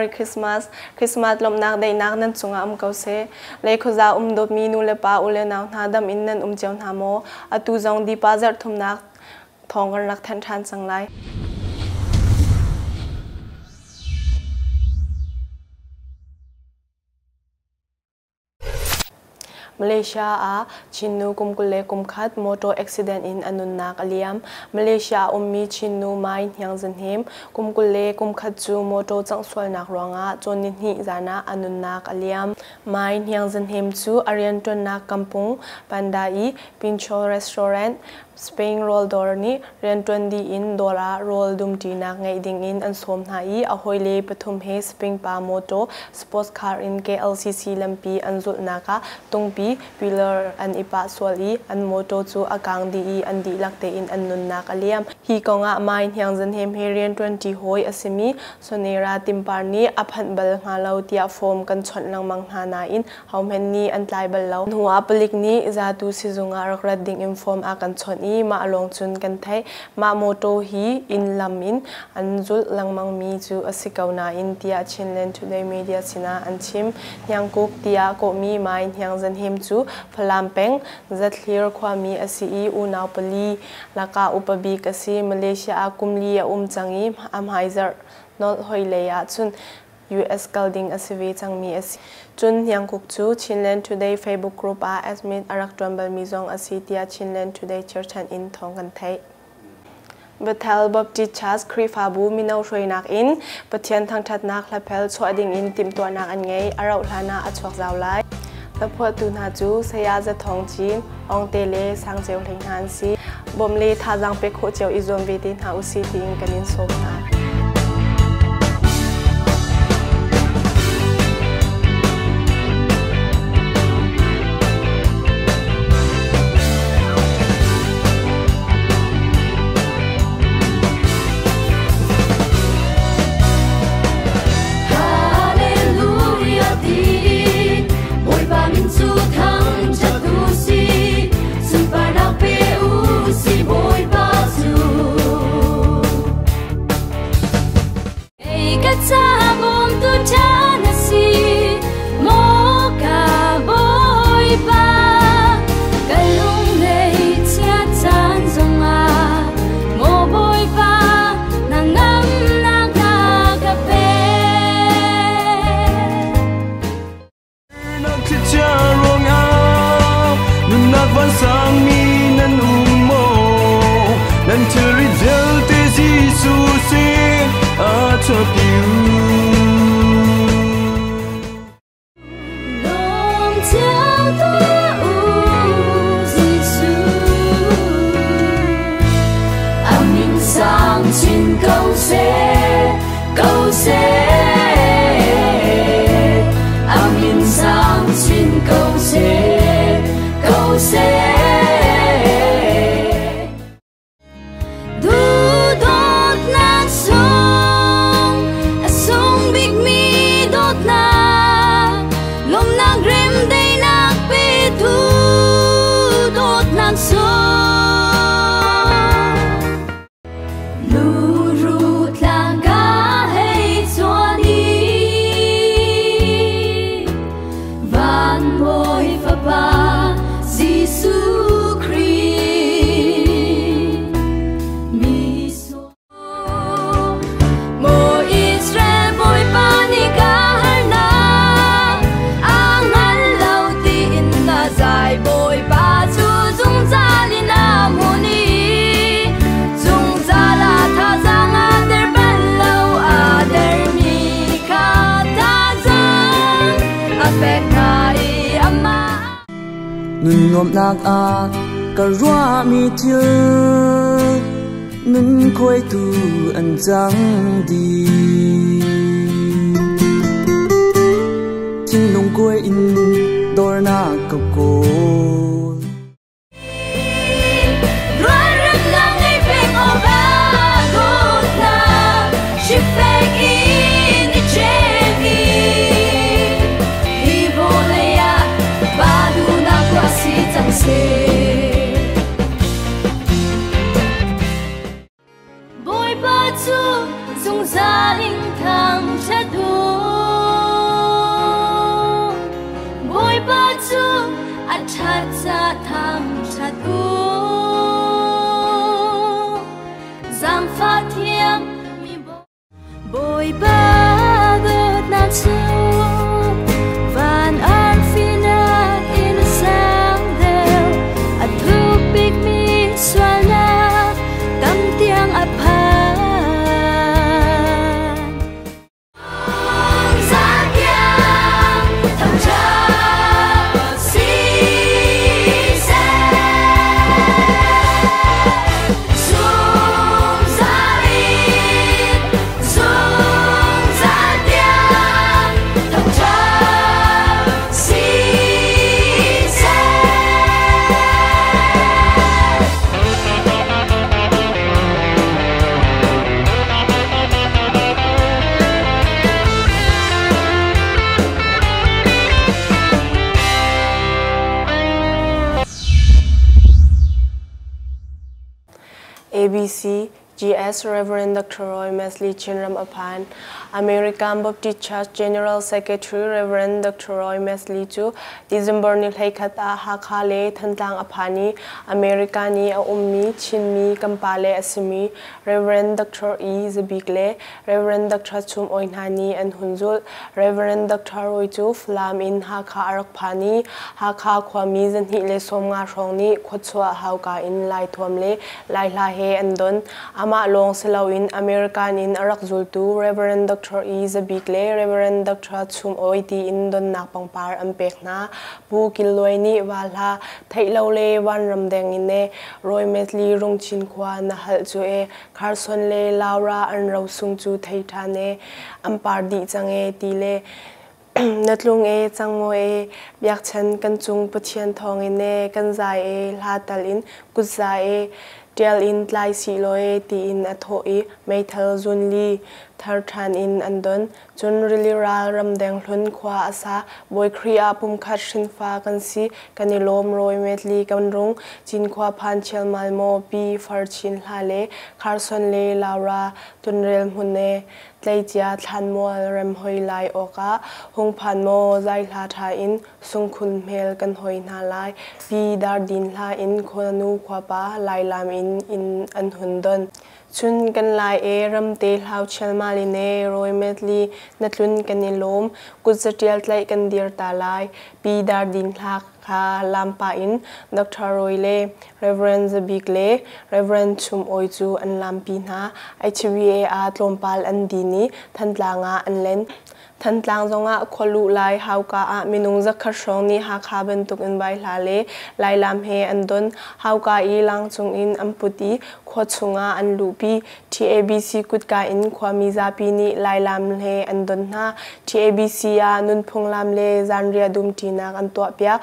Merry Christmas. Christmas lawmhnak daihnak nan cungah um ko seh. Lei khuaza um dawtmi nu le pa u le nau hna dam in nan um cio hna maw? Atu zong dipa zarh thumnak thawng kan rak thanh ṭhan cang lai. Malaysia ah Chin nu kum 21 motor accident in a nunnak a liam. Malaysia ah ummi Chin nu Mai Hniang Zan Hnem kum 21 cu motor canghsualnak ruangah cawn nihnih zan ah a nunnak a liam. Mai Hniang Zan Hnem cu a rianṭuannak kampung Panda i Pincho Restaurant Spain rawl dawr nih rianṭuan dih in dawr ah rawl dumṭinak ngeih dingin an sawm hna i a hawile pathum he Spring pa mawṭaw sports car in KLCC lampi an zulhnak ah tungpi pillar an i pah sual i an mawṭaw cu a kaang dih i an dihlak tein an nunnak a liam. Hi kongah Mai Hniang Zan Hem he rianṭuanṭi hawi a simi Sonera Timpar nih a phanh bal hnga lo tiah form kan chawnh lengmang hna nain Hohmanh nih an tlai bal lo. Hnu ah palik nih zatu sizung ah rak rat ding in form a kan chawnh i mah lawng cun kan theih. Mah mawtaw hi inn lam in an zulh lengmangmi cu a si ko nain tiah Chinland Today media sinah an chim. Hniangkuk tiah kawhmi Mai Hniang Zan Him cu Falam peng Zathlir khuami a si i unau pali lakah upa bik a si. Malaysia ah kum li a um cang i a hmaizarh nolh hoi lei ahcun US kal ding a si ve cangmi a si. Cun Hniangkuk cu Chinland Today Facebook group ah admin a rak ṭuan balmi zong a si tiah Chinland Today cherhchan in thawng kan theih. Bethel Baptist Church Khrihfabu mino hruainak in Pathian thangṭhatnak hlaphel chuah ding in timhtuahnak an ngei. A rauh hlan ah a chuak zau lai. Hlaphuahtu hna cu Saya Za Thawng Cin, Awng Te le Sang Ceu Hlei hna an si. Bawmh le thazaang pek khawh cio i zuam ve te hna usih tiin kan in sawm hna. Hallelujah ti Bawipa min cu thangṭhat u si sunparnak pe u si Bawipa cu. Kei ka ca bawmtu ṭha na si maw ka Bawipa ka lung chia caan zongah maw Bawipa na ngamnak na ka pek. Nak thlichia ruangah nunnak vansangmi nan um maw? Nan thilrit vialte Jesuh sin a chuahpi u. Lawm cio tuah u Jesuh. A min sang chin ko seh, ko seh. A min sang chin ko seh, ko seh. Duhdawtnak sung, a sung bikmi dawtnak, lawmhnak remdaihnak petu dawtnak sung. Luru tlang ka hei chuan i van Bawi Fapa Jesuh Khrih mi Maw Israel Bawipa nih ka harnak a ngan lo tiin na zai Bawipa cu zungzal in a hmun i zungzal a thazaang a der bal lo a dermi kha thazaang a pek hna i amah Nun nuamhnak ah ka ruahmi thil nun khuaitu an cang dih. Thinlung kuai in dawrnak ka kawl. Rualremnak ngei peng awk dawtnak sifek in i ṭhen i hi vawlei ah pa duhnak tuah si cang seh. Bawipa cu zungzal in thangṭhat u. Bawipa dawtnak cu van arfi nakin a sang deuh, a thuk bikmi sualnak tam tiang a phan. ABC, GS Rev. Dr. Roy Mesley Chinram a phan. American Baptist Church General Secretary Rev. Dr. Roy Mesley cu December ni 11 ah Hakha le Thantlang a phan i America nih a ummi Chinmi kan pale a simi Rev. Dr. E. Zabik le Rev. Dr. Chum Awi hna nih an hun zulh. Rev. Dr. Roy cu Falam in Hakha a rak phan i Hakha khuami 250 hrawng nih khuachuah hauka in Laithuam le Laihla he an don. Amah lawng si loin American in a rak zultu Rev. Dr. E. Zabik le Rev. Dr. Chum Awi tiin donnak pangpar an pek hna. Pu Kil Luai nih va hla theih lo le vanram deng in e Roy Medley Rungchin khua na halh cu e Carson le Laura an rosung cu thei ṭhan e an par dih cang e ti le na tlung e cang maw e biakchan kan cung Pathian thawngin e kan zai e hla tal in kut zai e ṭial in tlai sih law e tiin a thawh i meithal zun li thar ṭhan in an don. Cun rili ral ramdeng hlun khua a sa. Bawi Khrih ah pumkhat hrinfa kan si. Kan i lawm rawi metli kan rung. Cinkhua phan chialmal maw pi far chin hla le Carson le Laura tunrel hmun e tleicia thlanmual rem hoi lai awk ah hung phan maw zai hla ṭha in sungkhun hmel kan hoi hna lai. Pi Dardin hla in khuanu khuapa Lailam in inn an hun don. Cun kan lai e ramte hlau chialmal in e rawi metli na tlun kan i lawm. Kut zaṭial tlaih kan dir ta lai. Pi Dar Din Hla kha lampa in Dr. Roy le Rev. Zabik le Rev. Chum Awi cu an lampi hna. HVA ah tlawmpal an din i Thantlang ah an len. Thantlang zongah khualuh lai hauka ah minung zakhat hrawng nih Hakha bantukin vaihla le Lailam he an don. Hauka i langcung in an put i khua chungah an luhpi. TABC kutka in khuami zapi nih Lailam he an don hna. TABC ah nunphung lam le zanriah dumṭinak an tuahpiak.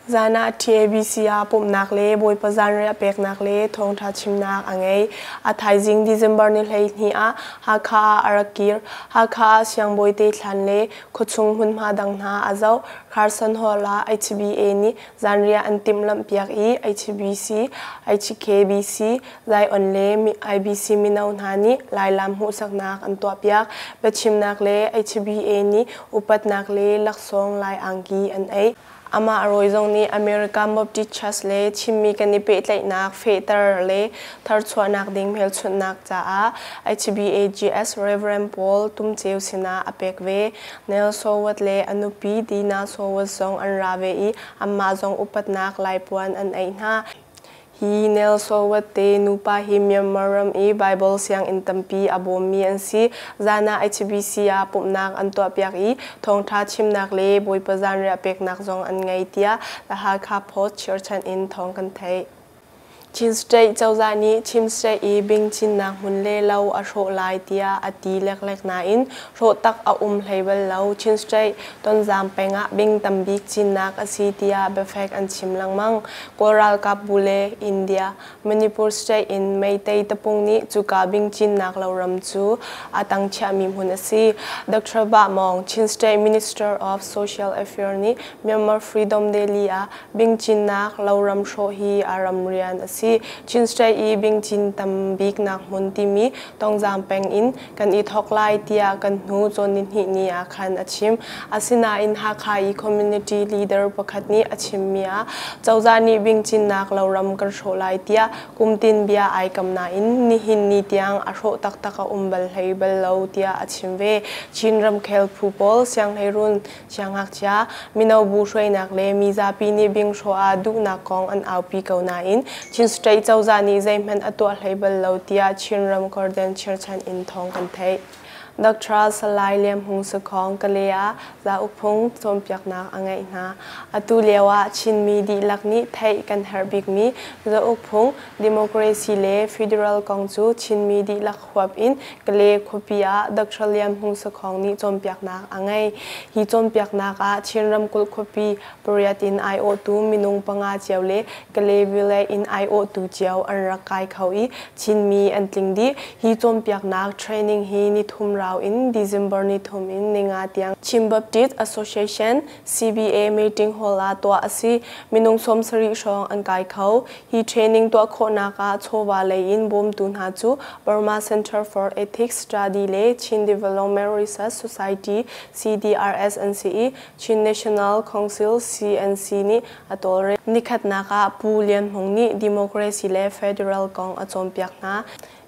Zan ah TABC ah pumhnak le Bawipa zanriah peknak le thawngṭha chimnak a ngei. A thaizing December ni 12 ah Hakha ah a rak kir. Hakha ah siangbawi te thlan le khuachung hmunhma dang hna a zoh. Carson Hall ah HBA nih zanriah an timhlamhpiak i HBC, HKBC, Zion le IBC mino hna nih Lailam hmuhsaknak an tuahpiak. Biachimnak le HBA nih upatnak le laksawng Lai angki an ei. Amah Roy zong nih American Baptist Church le Chinmi kan i pehtlaihnak fehter le tharchuahnak ding hmelchunhnak caah HBAGS Rev. Paul Tum Ceu sinah a pek ve. Neil Sowat le a nupi Dina Sowat zong an ra ve i anmah zong upatnak laipuan an eih hna. Hi Nel Sowat te nupa hi Myanmar ram i Baibal sianginn tampi a bawmmi an si. Zan ah HBC ah pumhnak an tuahpiak i thawngṭha chimnak le Bawipa zanriah peknak zong an ngei tiah The Hakha Post chirchan in thawng kan theih. Chin State cozah nih Chin State i bing cinnak hmun le lo a hrawh lai tiah a ti leklek nain hrawh tak a um hlei bal lo. Chin State Tonzang peng ah bing tambik cinnak a si tiah biafek an chim lengmang. Kawl ralkap bu le India, Manipur state in Meitei tapung nih cuka bing cinnak loram cu a tang chiahmi hmun a si. Dr. Ba Maung, Chin State Minister of Social Affairs nih Myanmar Freedom Daily ah bing cinnak loram hrawh hi a ram rian a si. si. Chin State i bingcin tam biknak hmun timi Tongzang peng in kan i thawk lai tiah kan hnu cawn nihnih ni ah khan a chim. Asinain Hakha i community leader pakhat nih a chimmi ah cozah nih bingcinnak loram kan hrawh lai tiah kumtin bia ai kam nain nihin ni tiang a hrawh taktak a um bal hlei bal lo tiah a chim ve. Chin ramkhel phu pawl sianghleirun siangngakchia mino bu hruainak le mizapi nih bing hrawh ah duhnak kong an aupi ko nain Chin State cozah nih zeihmanh a tuah hlei bal lo tiah Chinram Gordon chirchan in thawng kan theih. Dr. Salai Liam Hung Sakhong Kale ah zauk phung cawnpiaknak a ngeih hna. Atu lio ah Chinmi dihlak nih theih kan herh bikmi zauk phung, democracy le federal kong cu Chinmi dihlak huap in Kale khuapi ah Dr. Liam Hung Sakhong nih cawnpiaknak a ngei. Hi cawnpiaknak ah Chin ramkulh khuapi pariat in aiawhtu minung panga cio le Kale village in aiawhtu cio an rak kai kho i Chinmi an tling dih. Hi cawnpiaknak training hi nithum rau in December nithum in ninga tiang Chin Baptist Association CBA meeting hall ah tuah a si. Minung 70 hrawng an kai kho. Hi training tuah khawhnak ah chawva lei in bawmtu hna cu Burma Center for Ethics Study le Chin Development Research Society CDRS an si i Chin National Council CNC nih a tawlrel. Nikhatnak ah Pu Lian Hmung nih democracy le federal kong a cawnpiak hna.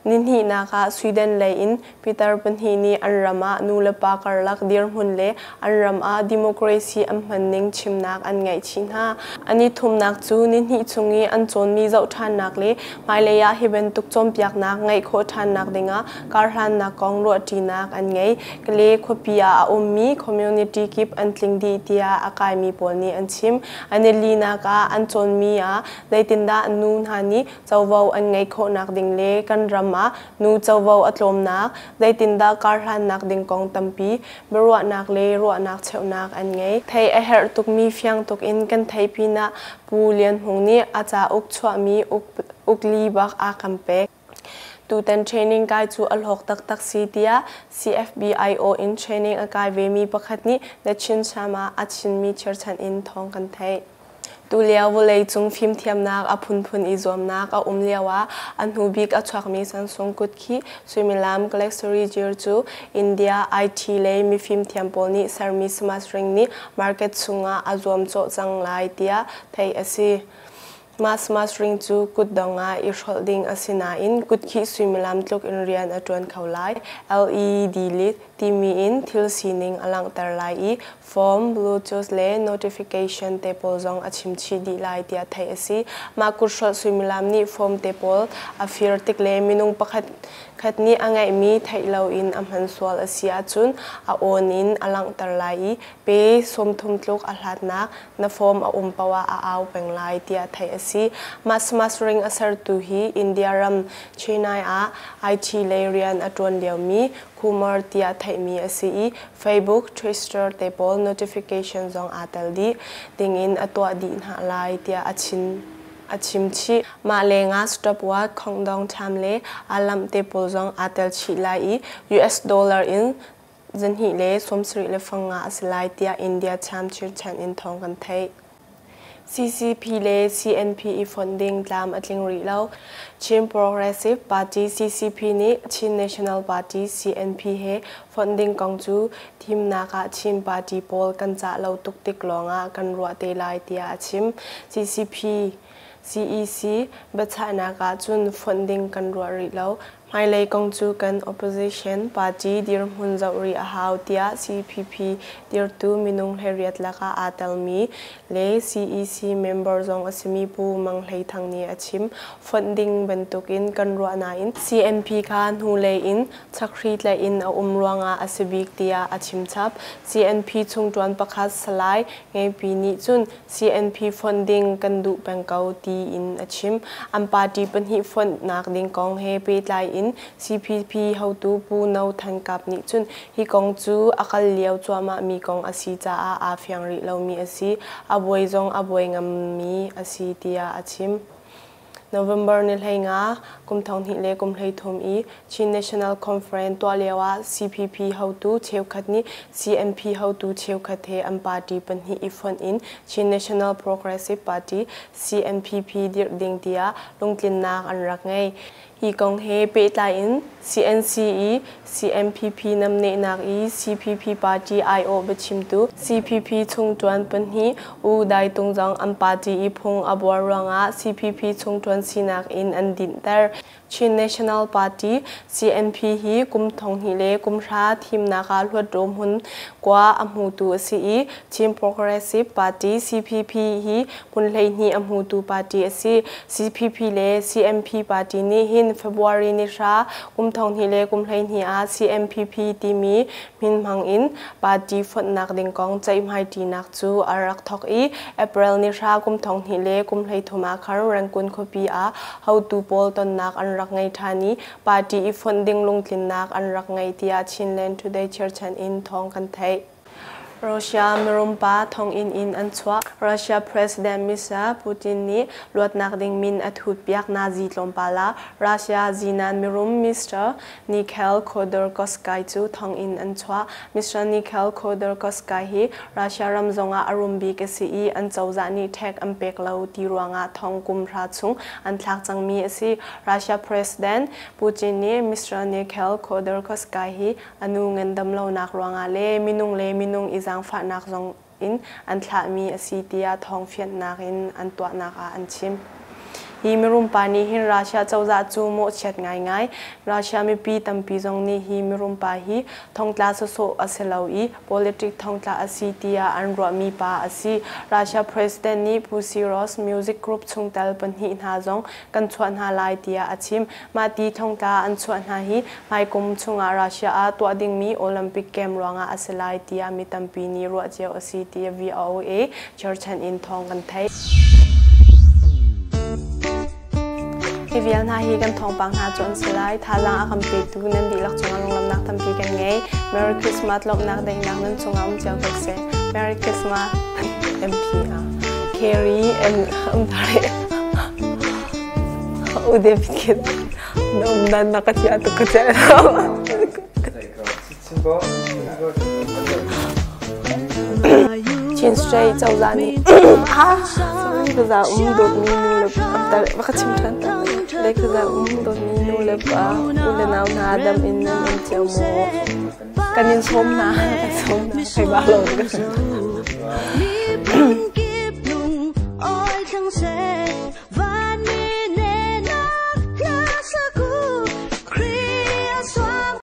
Nihnihnak ah Sweden lei in Peter pahnih nih an ram ah nu le pa karlak dirhmun le an ram ah democracy an hmanning chimnak an ngeih chih hna. An i thumnak cu nihnih chung i an cawnmi zoh ṭhannak le hmailei ah hi bantuk cawnpiaknak ngeih khawh ṭhannak dingah karhlannak kong ruahṭinak an ngei. Kale khuapi ah a ummi community kip an tling dih tiah a kaimi pawl nih an chim. An i linak ah an cawnmi ah zeitindah nu hna nih covo an ngeih khawhnak ding le kan ram ah nu covo a tlawmnak, zeitindah karhlannak ding kong tampi biaruahnak le ruahnak cheuhnak an ngei. Theih a herh tukmi fiang tuk in kan theih pinah Pu Lian Hmung nih a cauk chuahmi ukli bak a kan pek. Tutan training kai cu a hlawk taktak si tiah CFBIO in training a kai vemi pakhat nih The Chin Sham ah a chinmi chirchan in thawng kan theih. Tulio vawleicung fimthiamnak a phunphun i zuamnak a um lioah a hnu bik a chuakmi Samsung kutkhih suimilam Galaxy Gear cu India IT lei mifimthiam pawl nih sermi smart ring nih market chungah a zuamcawh cang lai tiah theih a si. Mah smart ring cu kutdong ah i hrolh ding a si nain kutkhih suimilam tluk in rian a ṭuan kho lai. LED lit timi in thil sining a langhter lai i form, Bluetooth le notification te pawl zong a chim chih dih lai tiah theih a si. Mah kuthrolh suimilam nih form te pawl a fir tik le minung pakhat khat nih a ngeihmi theih loin a hman sual a si ahcun a awn in a langhter lai i pe 30 tluk a hlatnak na form a um paoh ah a au peng lai tiah theih a si. Mah smart ring a sertu hi India ram Chennai ah IT lei rian a ṭuan liomi Kumar tiah theihmi a si i Facebook, Twitter te pawl notification zong aa tel dih dingin a tuah dih hna lai tiah a chim. A chim chih. Mah lengah stopwatch, khongdong ṭham le alarm te pawl zong aa tel chih lai i US dollar in 275 a si lai tiah India cham chirchan in thawng kan theih. CCP le CNP i fonh ding tlam a tling rih lo. Chin Progressive Party CCP nih Chin National Party CNP he fonh ding kong cu thimnak ah Chin party pawl kan cah lo tuk tik lawngah kan ruah te lai tiah a chim. CCP CEC biachahnak ah cun fonh ding kan ruah rih lo. Hmailei kong cu kan opposition party dirhmun zoh rih a hau tiah CPP dirtu minung 18 lakah aa telmi le CEC member zong a simi Pu Mang Hlei Thang nih a chim. Fonh ding bantukin kan ruah nain CNP kha hnulei in chakhri tlaih in a um ruangah a si bik tiah a chim chap. CNP chungṭuan pakhat Salai Ngeipi nih cun CNP fonh ding kan duh peng ko tiin a chim. An party pahnih fonhnak ding kong he pehtlai in CPP hotu Pu No Than Kap nih cun hi kong cu a kal lio cuahmah mi kong a si caah aa fiang rih lomi a si. A buai zong a buai ngammi a si tiah a chim. November ni 15 kum 2023 i Chin National Conference tuah lio ah CPP hotu cheukhat nih CNP hotu cheukhat he an party pahnih i fonh in Chin National Progressive Party CNPP dirh ding tiah lungtlinnak an rak ngei. Hi kong he pehtlai in CNC i CNPP namnehnak i CPP party aiawh biachimtu CPP chungṭuan pahnih U Dai Tung zong an party i phung a buar ruangah CPP chungṭuan sinak in an dinhter. Chin National Party CNP hi kum 2010 thimnak ah Hluttaw hmun kua a hmutu a si i Chin Progressive Party CPP hi hmun 12 a hmutu party a si. CPP le CMP party nih hin February ni hra kum 2012 ah CMPP timi min hmang in party fonhnak ding kong ceihmaiṭinak cu a rak thawk i April ni hra kum 2013 ah khan Rangoon khuapi ah hotu pawl tonnak an rak ngei ṭhan i party i fonh ding lungtlinnak an rak ngei tiah Chinland Today cherchan in thawng kan theih. Russia mirumpa thonginn in an chuah. Russia President Mr. Putin nih luatnak ding min a thutpiak nazi tlawmpal ah Russia zinan mirum Mr. Mikhail Khodorkovsky cu thonginn an chuah. Mr. Mikhail Khodorkovsky hi Russia ram zongah a rum bik a si i an cozah nih ṭhek an pek lo ti ruangah thong kum hra chung an thlak cangmi a si. Russia President Putin nih Mr. Mikhail Khodorkovsky hi A nu ngandam lonak ruangah le minung le minung i zaangfahnak zong in an thlahmi a si tiah thawngfianhnak in an tuahnak ah an chim. Hi mirum pa nih hin Russia cozah cu mawhchiat ngaingai. Russia mipi tampi zong nih hi mirum pa hi thongtla sawsawh a si lo i politic thongtla a si tiah an ruahmi pa a si. Russia President nih Pussy Rose Music Group chungtel pahnih hna zong kan chuah hna lai tiah a chim. Mah ti thongtla an chuah hna hi hmaikum chungah Russia ah tuah dingmi Olympic game ruangah a si lai tiah mi tampi nih ruah cio a si tiah VOA cherchan in thawng kan theih. Hi vial hna hi kan thawngpang hna cu an si lai. Thazaang a kan petu nan dihlak cungah lunglawmhnak tampi kan ngei. Merry Christmas lawmhnak daihnak nan cungah um cio ko seh. Merry Christmas. MP A. Carrie M. U David Kid. Na ka chia tuk ka chia. Chin State cozah nih sorry kaza um dawtmi nu le pa ka chim ṭhan ta le kaza um dawtmi nu le pa u le nau hna dam in nan um cio maw kan in sawm hna kan sawm hna kai ba lo.